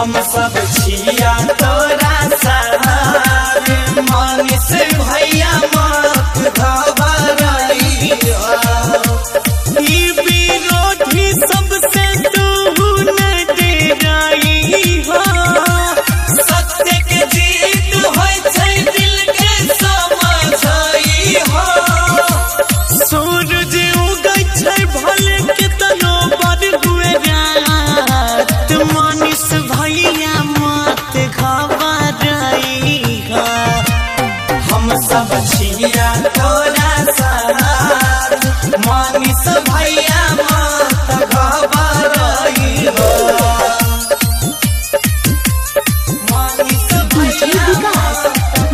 हम सब छिया तोरा साथ, मनीष भैया मत घबराइया। ई विरोधी सबसे तू न डराई हो। सत्य के जीत होइ छै दिल के समझाई हो। सूरज उगै छै भले केतनो बड़ हुए रात, मनीष भैया मत घबराइहा। हम सब छिया तोरा साथ, मनीष भैया मत घबराइहो। मनीष डीजे भैया विकास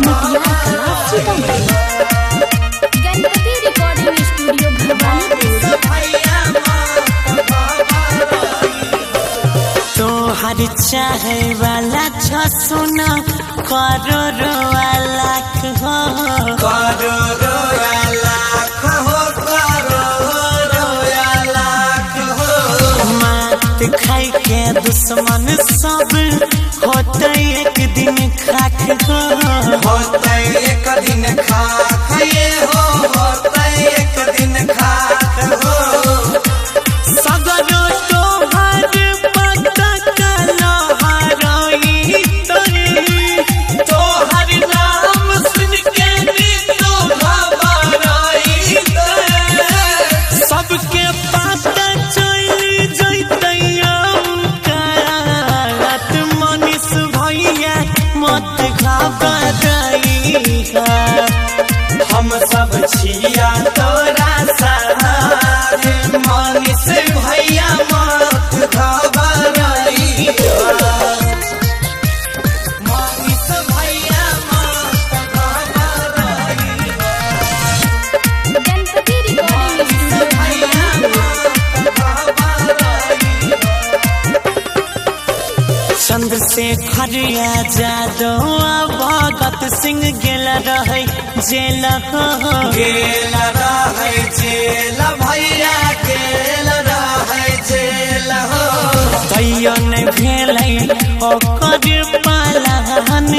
मटियार कला सीतामढ़ी। Ganpati recording studio Bhawanipur. भैया मत घबराइहो। तोहर चाहे वाला छ सुना करोड़ो लाख हो। करोड़ो लाख हो, करोड़ो लाख हो। मात खाई के दुश्मन सब होते एक दिन खाक हो। होतै एक दिन खाक ये हो, होतै एक दिन खाक हो। सगरो तोहर पता कलहराई तोरे। तोहर नाम सुन के नीतू घबराई तै। सबके पता चल जइतै औकात, मनीष भैया मत घबराइहा। हम सब छिया तोरा साथ, मनीष भैया मत घबराइया। मनीष भैया मत घबराइया। गणपति रिकॉर्डिंग स्टूडियो भैया भवानीपुर। मत घबराइया। चंद्रशेखर आजाद भगत सिंह गेल रहे जेल हो। गेल रहै जेल भैया, गेल रहै जेल हो। तैयो नहि भेलै ओकर पालन